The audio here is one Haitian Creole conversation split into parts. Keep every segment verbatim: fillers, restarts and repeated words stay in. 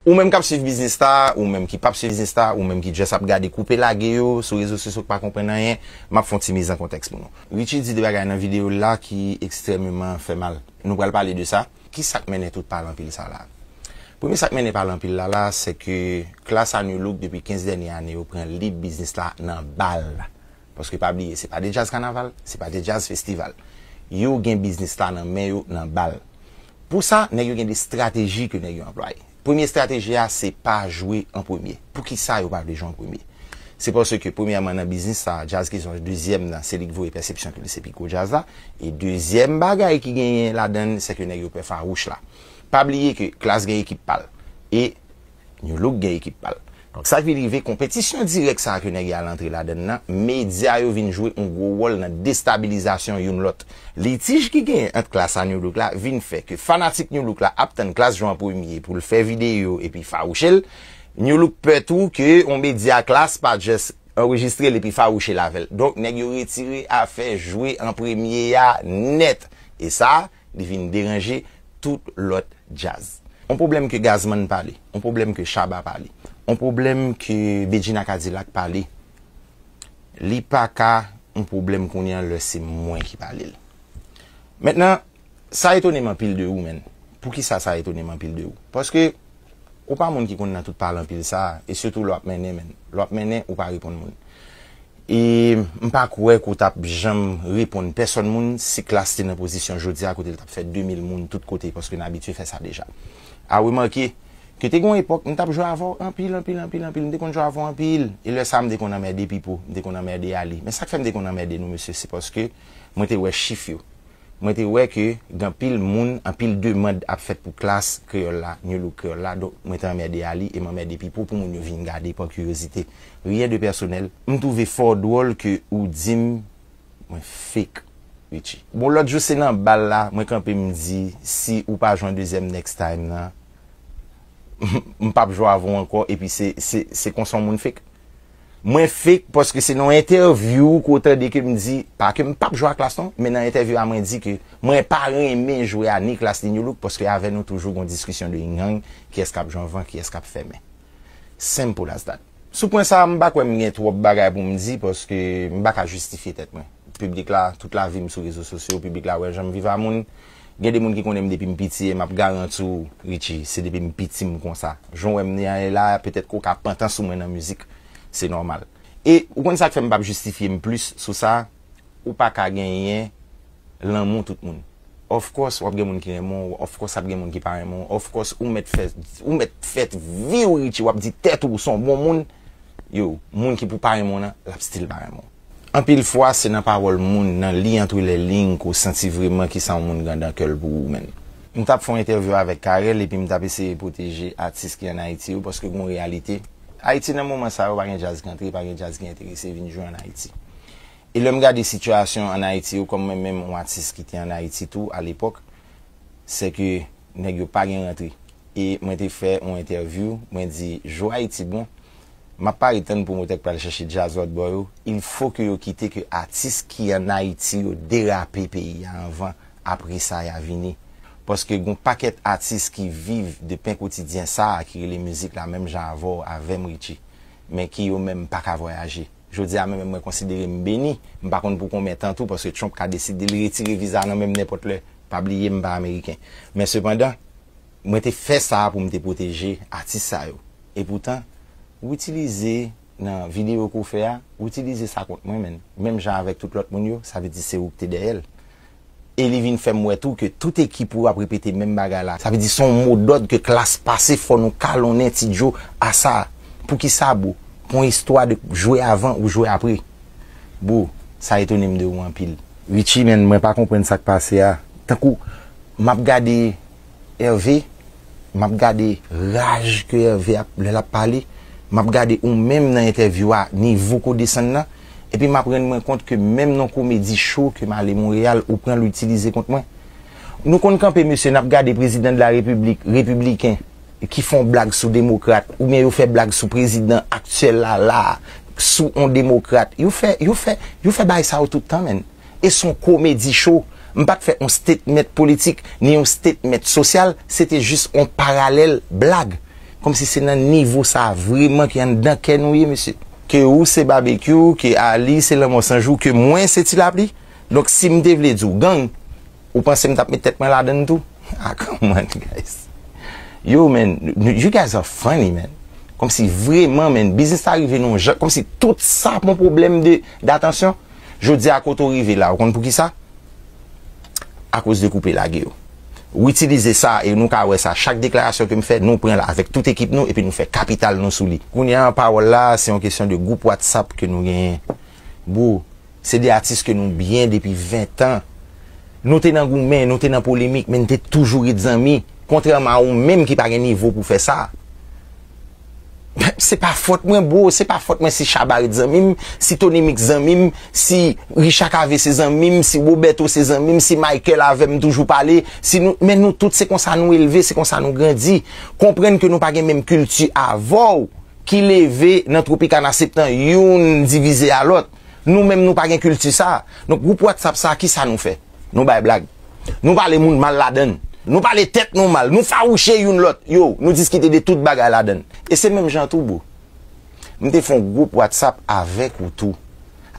Ou menm k ap swiv biznis la, ou menm ki p ap swiv biznis la, ou menm ki just ap gade koupe lage yo sou rezo sosyo ki pa konprann anyen, m ap fè yon ti miz an kontèks pou nou. Richie di de bagay nan videyo l la ki ekstrèmeman fè mal. Nou pral pale de sa. Ki sa k mennen tout pale anpil sa la? Premye sa k mennen pale anpil la la, se ke klas a Nu Look depi kenz dènye ane yo pran lid biznis la nan bal. Paske pa bliye, se pa de djaz kanaval, se pa de djaz festival. Yo gen biznis la nan men yo, nan bal. Pou sa, nèg yo gen de estrateji ke nèg yo anplwaye. Premye estrateji a, se pa jwe an premye. Poukisa yo pa vle jwe an premye? Se paske, premyèman, nan biznis sa, djaz ki sòti dezyèm nan, se li k voye pèsepsyon ke li se pi gwo djaz la. E dezyèm bagay ki genyen ladan l, se ke nèg yo pè fawouch la. Pa bliye ke Klass gen ekip pa l. E Nu Look gen ekip pa l. Donk, sa k vin rive, konpetisyon dirèk sa a ke nèg y al antre ladan l nan, medya yo vin jwe yon gwo wòl nan destabilizasyon youn lòt. Litij ki genyen ant Klass a Nu Look la vin fè ke fanatik Nu Look la ap tann Klass jwe an premye pou l fè videyo epi fawouche l. Nu Look pè tou ke yon medya Klass pa just anrejistre l epi fawouche l avè l. Donk, nèg yo retire afè jwe an premye a nèt. E sa, li vin deranje tout lòt djaz. On pwoblèm ke Gazman pale, on pwoblèm ke Shabba pale, on pwoblèm ke Bedjine Cadillac pale, li pa ka on pwoblèm kounye a lè se mwen ki pale l. Mentnan, sa etone m anpil de ou, menn. Poukisa sa etone m anpil de ou? Paske ou pa moun ki konn nan tout pale anpil sa, e sitou lè w ap mennen, menn. Lè w ap mennen, ou pa reponn moun. E m pa kwè ke w t ap janm reponn pèsòn moun si Klass te nan pozisyon jodi a kote l t ap fè de mil moun tout kote, paske n abitye fè sa deja. A remake ke te gen yon epòk, m t ap jwe avè w anpil, anpil, anpil, anpil. M te konn jwe avè w anpil. E lè sa a, m te konn anmède Pipo, m te konn anmède Ali. Men sa k fè m te konn anmède nou, mesye, se paske mwen te wè chif yo. Mwen te wè ke gen anpil moun, anpil demann ap fèt pou Klass kreyòl la, Nu Look kreyòl la, donk mwen te anmède Ali e m anmède Pipo pou moun yo vin gade pa kiryozite. Rien de pèsonèl. M twouve fò dwòl ke ou di m mwen fake, Richie. Bon, lòt jou se nan bal la, mwen kanpe m di, si ou pa jwe an dezyèm next time nan, m p ap jwe avè w ankò, epi se, se, se konsa yon moun fake. Mwen fake paske se nan entèvyou ke w tande ke m di, pa ke m p ap jwe a Klass non, men nan entèvyou a mwen di ke mwen pa renmen jwe a ni Klass ni Nu Look paske avè nou toujou gon diskisyon de yin yang, kiyès k ap jwe anvan, kiyès k ap fèmen. Simple as that. Sou pwen sa a, m pa kwè m gen twòp bagay pou m di paske m pa ka jistifye tèt mwen. Piblik la, tout lavi m sou rezo sosyo, piblik la wè jan m viv a moun. Gen de moun ki konnen m depi m piti e m ap garanti w, Richie, se depi m piti m konsa. Jan w wè m ye la, petèt ke w ka pantan sou mwen nan mizik, se nòmal. E ou konn sa k fè m p ap jistifye m plis sou sa, ou pa ka genyen lanmou tout moun. Of course, w ap gen moun ki renmen w, of course, ap gen moun ki pa renmen w, of course, ou mèt fè, ou mèt fè vi w, Richie, w ap di tèt ou, ou se yon bon moun, yo, moun ki pou pa renmen w nan, l ap still pa renmen w. Anpil fwa, se nan pawòl moun, nan li entre les lignes, ke w santi vrèman kisa yon moun gen anndan kè l pou ou menm. M t ap fè yon entèvyou avèk Carel, epi m t ap eseye pwoteje atis ki ann Ayiti yo, paske gen yon reyalite. Ayiti, nan moman sa yo, pa gen djaz ki antre, pa gen djaz ki enterese vin jwe ann Ayiti. E lè m gade sitiyasyon ann Ayiti yo, kòm mwen menm, yon atis ki te ann Ayiti tou, alepòk, se ke nèg yo pa gen rantre. E mwen te fè yon entèvyou, mwen di, jou Ayiti bon, m ap pare tann pwomotè k pral chèche djaz lòt bò yo, il faut que yo kite ke atis ki ann Ayiti yo derape peyi a anvan, apre sa y a vini. Paske gon pakèt atis ki viv de pen kotidyen sa a ki rele mizik la menm jan avè w, avè m, Richie, men ki yo menm pa ka vwayaje. Jodi a, mwen menm, mwen konsidere m beni. M pa konn pou konbyen tan tou, paske Trump ka deside l retire viza nan men m nenpòt lè. Pa bliye, m pa ameriken. Men sepandan, mwen te fè sa a pou m te pwoteje atis sa yo. Epoutan, w itilize nan videyo ke w fè a, w itilize sa kont mwen, menn. Menm jan avèk tout lòt moun yo, sa vle di se ou ki te dèyè l. E li vin fè m wè tou ke tout ekip ou ap repete menm bagay la. Sa vle di se yon modòd ke Klass pase, fò nou kalonnen Ti Djo a sa. Poukisa, bro? Pou yon istwa de jwe avan ou jwe apre. Bro, sa etone m de ou anpil. Richie, menn, mwen pa konprann sa k pase a. Tankou, m ap gade Hervé, m ap gade raj ke Hervé ap, lè l ap pale, m ap gade ou menm nan entèvyou a, nivo ke w desann nan, epi m ap rann mwen kont ke menm nan komedi cho ke m ale Monreyal, ou pran l, ou itilize kont mwen. Nou konn kanpe, mesye, n ap gade prezidan de la repiblik, repibliken, ki fè yon blag sou demokrat, oubyen yo fè blag sou prezidan aktyèl la, la, sou yon demokrat. Yo fè, yo fè, yo fè bagay sa yo tout tan, menn. E se yon komedi cho. M pa t fè yon statement politik, ni yon statement sosyal, se te jis yon paralèl blag. Kòmsi se nan nivo sa a vreman ki anndan kè nou ye, mesye. Ke ou se Babekyou, ke Ali se Lanmò San Jou, ke mwen se Ti Lapli. Donk, si m te vle di w gang, ou panse m t ap met tèt mwen ladan l tou? Ah, come on, guys. Yo, man, you guys are funny, man. Kòmsi vreman, man, biznis la rive nan yon jan, kòmsi tout sa pran pwoblèm de, datansyon. Jodi a, kote w rive la, ou konn poukisa? Akoz de koupe lage yo. Ou itilize sa, e nou ka wè sa, chak deklarasyon ke m fè, nou pran l avèk tout ekip nou, epi nou fè kapital nou sou li. Kounye a, pawòl la, se yon kesyon de gwoup WhatsApp ke nou genyen. Bro, se de atis ke nou byen depi ven tan. Nou te nan goumen, nou te nan polemik, men n te toujou ret zanmi. Kontrèman a ou menm ki pa gen nivo pou fè sa. Se pa fòt mwen, bro, se pa fòt mwen si Shabba ret zanmi m, si Tony Mix zanmi m, si Richard Cavé se zanmi m, si Roberto se zanmi m, si Michael avè m toujou pale, si nou, men nou tout se konsa nou elve, se konsa nou grandi. Konprann ke nou pa gen menm kilti avè w ki leve nan Tropicana Septan, youn divize a lòt. Nou menm nou pa gen kilti sa. Donk, gwoup WhatsApp sa, kisa nou fè? Nou bay blag. Nou pale moun mal ladan l. Nou pale tèt nou mal. Nou fawouche youn lòt. Yo, nou diskite de tout bagay ladan l. E se menm jan tou, bro. M te fè yon gwoup WhatsApp avèk ou tou.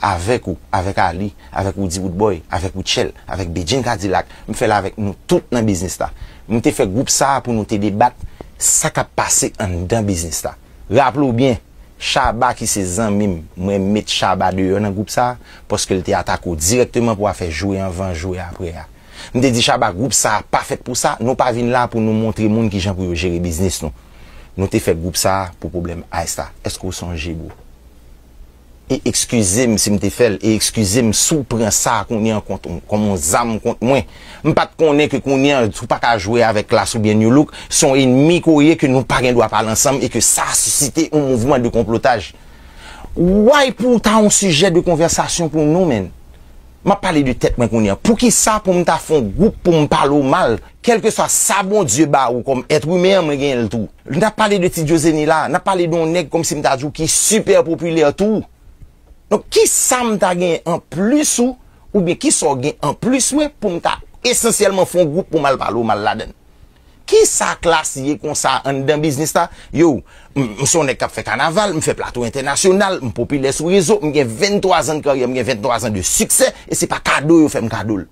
Avèk ou, avèk Ali, avèk Woody Woodboy, avèk Rutshelle, avèk Bedjine Cadillac. M fè l avèk nou tout nan biznis la. M te fè gwoup sa a pou nou te debat sa k ap pase anndan biznis la. Raple w byen, Shabba ki se zanmi m, mwen met Shabba deyò nan gwoup sa a, paske l te atake w dirèkteman pou afè jwe anvan, jwe aprè a. M te di Shabba, gwoup sa a pa fèt pou sa, nou pa vin la pou nou montre moun kijan pou yo jere biznis nou. Nou te fè gwoup sa a pou pwoblèm Ice la. Èske w sonje, bro? E ekskize m si m te fè l, e ekskize m si w pran sa kounye an kont, kòm yon zam kont mwen. M pa t konnen ke kounye an, ou pa ka jwe avèk Klass oubyen Nu Look, se yon enmi ke w ye ke nou pa gen dwa pale ansanm e ke sa sisite yon mouvman de konplotaj. Why pou w ta yon sijè de konvèsasyon pou nou, menn? M ap pale de tèt mwen kounye an. Poukisa pou m ta fè yon gwoup pou m pale w mal? Kèlkeswa sa Bondye ba ou kòm èt imen an, mwen genyen l tou. N ap pale de Ti Djozeni la, n ap pale de yon nèg kòmsi m ta di w ki sipè popilè tou. Donk, kisa m ta genyen anplis ou, oubyen kisa w gen anplis mwen pou m ta esansyèlman fè yon gwoup pou m al pale w mal ladan l? Kisa Klass ye konsa anndan biznis la? Yo, m, m se yon nèg k ap fè kanaval, m fè plato entènasyonal, m popilè sou rezo, m gen venntwa zan de karyè, m gen venntwa zan de siksè, e se pa kado yo fè m kado l.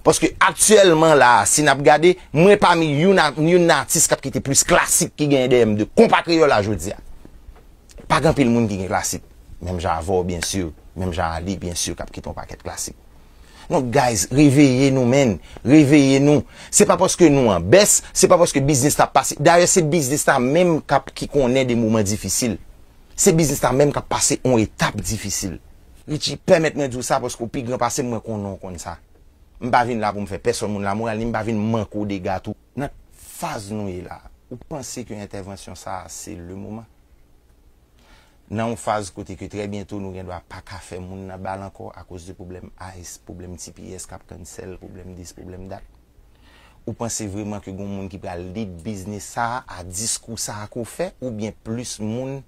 Paske aktyèlman la, si n ap gade, mwen pami youn a, youn nan atis k ap kite plis klasik ki genyen dèyè m de konpa kreyòl la jodi a. Pa gen anpil moun ki gen klasik. Menm jan avè w, byen si. Menm jan Ali, byen si, k ap kite yon pakèt klasik. Donk, guys, reveye nou, menn. Reveye nou. Se pa paske nou an bès, se pa paske biznis la ap pase. Dayè, se biznis la menm k ap, ki konnen de moman difisil. Se biznis la menm k ap pase yon etap difisil. Richie, pèmèt mwen di w sa paske w pi gran pase m, mwen konnen w konn sa. M pa vin la pou m fè pèsonn moun lamoral, ni m pa vin manke w dega tou. Nan faz nou ye la, ou panse ke entèvansyon sa a se le moman? Nan yon faz kote ke trè byento nou gen dwa pa ka fè moun nan bal ankò akoz de pwoblèm ice, pwoblèm T P S k ap cancel, pwoblèm dis, pwoblèm dat. Ou panse vrèman ke gen yon moun ki pral lead biznis sa a, a diskou sa a ke w fè, oubyen plis moun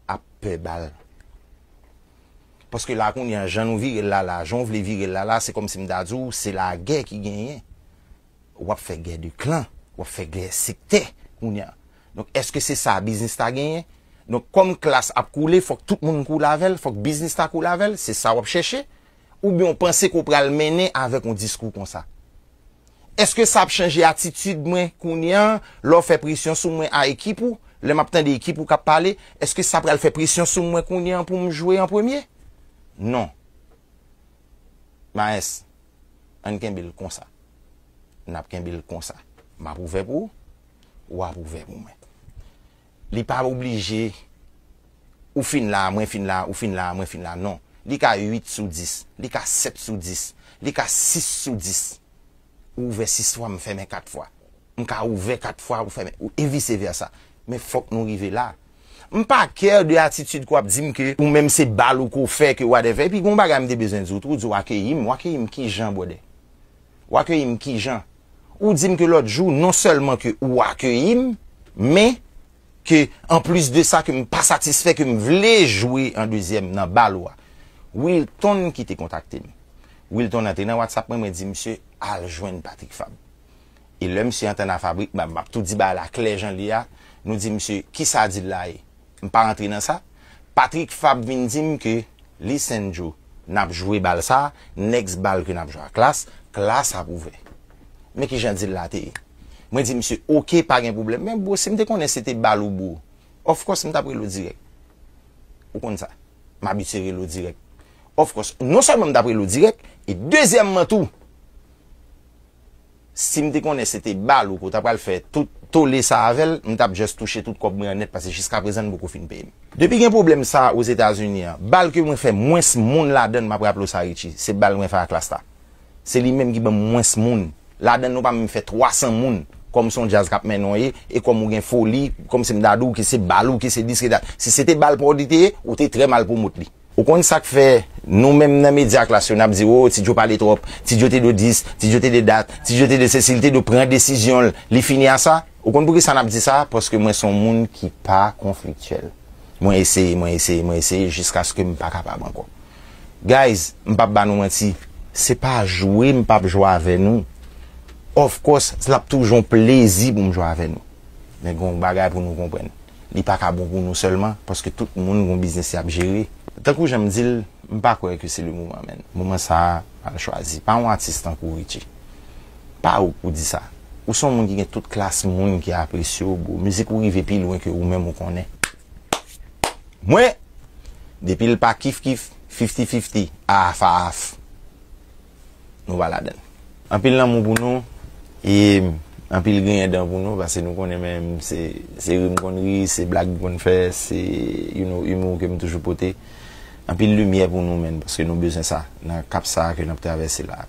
ap pè bal? Paske la kounye a, jan nou vire l la la, jan w vle vire l la la, se kòmsi m ta di w, se lagè ki genyen. W ap fè gè de klan, w ap fè gè sektè kounye a. Donk, èske se sa biznis la genyen? Donk, kòm Klass ap koule, fòk tout moun koule avè l, fòk biznis la koule avè l, se sa w ap chèche? Oubyen w panse ke w pral mennen avèk yon diskou konsa? Èske sa ap chanje atitid mwen kounye a, lè w fè presyon sou mwen a ekip ou, lè m ap tande ekip ou k ap pale, èske sa pral fè presyon sou mwen kounye a pou m jwe an premye? Non. Maes, ann kenbe l konsa. N ap kenbe l konsa. M ap ouvè pou ou, ou ap ouvè pou mwen. Li pa oblije, ou fin la, mwen fin la, ou fin la, mwen fin la, non. Li ka uit sou dis, li ka sèt sou dis, li ka sis sou dis. Ou ouvè sis fwa, m fèmen kat fwa. M ka ouvè kat fwa, ou fèmen, ou, e vise vèsa. Men fòk nou rive la. M pa care de atitid ke w ap di m ke ou menm se bal ou ke w fè, ke whatever. Epi gen yon bagay m te bezwen di w tou, ou di w akeyi m. W akeyi m kijan, brother? W akeyi m kijan? Ou di m ke lòt jou, non sèlman ke ou akeyi m, men ke, anplis de sa, ke m pa satisfè, ke m vle jwe an dezyèm nan bal ou a. Wilton ki te kontakte m. Wilton an te nan WhatsApp mwen, mwen di misye al jwenn Patrick Fab. E lè misye antann a Fabrik, m ap, m ap tou di bagay la klè jan l ye a, Nou di misye, kisa deal la ye? M pa rantre nan sa. Patrick Fabre vin di m ke, listen Joe, n ap jwe bal sa, next bal ke n ap jwe a Klass, Klass ap ouvè. Men kijan deal la te ye. Mwen di misye, oke, pa gen pwoblèm. Men bro, si m te konnen se te bal ou bro, of course m t ap rele w dirèk. Ou konn sa. M abitye rele w dirèk. Of course, non sèlman m t ap rele w dirèk, e dezyèmman tou, si m te konnen se te bal ou ke w ta pral fè tout tole sa avè l, m t ap just touche tout kòb mwen an nèt, paske jiskaprezan n poko fin peye m. Depi gen pwoblèm sa Ozetazini an, bal ke mwen fè mwens moun ladan l, m ap raple w sa Richie, se bal mwen fè a Klass la. Se li menm ki ban m mwens moun. Ladan l nou pa menm fè twa san moun. Kòm se yon djaz k ap mennen w ye, e kòm ou gen foli, kòm se m ta di w ke se bal ou, ke se dis, ke dat. Si se te bal pa w li te ye, ou te trè mal pwomot li. Ou konn sa k fè nou menm nan medya Klass yo n ap di, o, Ti Joe pale twòp, Ti Joe te dwe dis, Ti Joe te dwe dat, Ti Joe te dwe sesi, li te dwe pran desizyon l, li fini a sa? Ou konn poukisa n ap di sa? Paske mwen se yon moun ki pa konfliktyèl. Mwen eseye, mwen eseye, mwen eseye jiskaske m pa kapab ankò. Guys, m p ap ba nou manti, se pa jwe m p ap jwe avè nou. Of course, l ap toujou yon plezi pou m jwe avè nou. Men gen yon bagay pou nou konprann. Li pa ka bon pou nou sèlman, paske tout moun gen yon biznis y ap jere. Tankou jan m di l, m pa kwè ke se le moman, menn. Moman sa a, al chwazi. Pa yon atis tankou Richie. Pa ou k pou di sa. Ou se yon moun ki gen tout klas moun ki apresye w, bro. Mizik ou rive pi lwen ke ou menm ou konnen. Mwen, depi l pa kif kif, fifty fifty, half half, nou pa ladan l. Anpil lanmou pou nou, e anpil griyen dan pou nou, paske nou konnen menm se, se ri m konn ri, se blag m konn fè, se, you know, humour ke m toujou pote. Anpil limyè pou nou, menn, paske nou bezwen sa nan kap sa a ke n ap travèse la.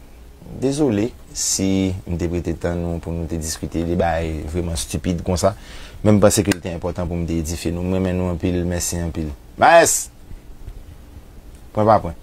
Dezole si m te prete tan nou pou nou te diskite de bagay vreman stipid konsa, men m panse ke l te enpòtan pou m te edifye nou. M renmen nou anpil, mèsi anpil. Maes! Pwen pa pwen.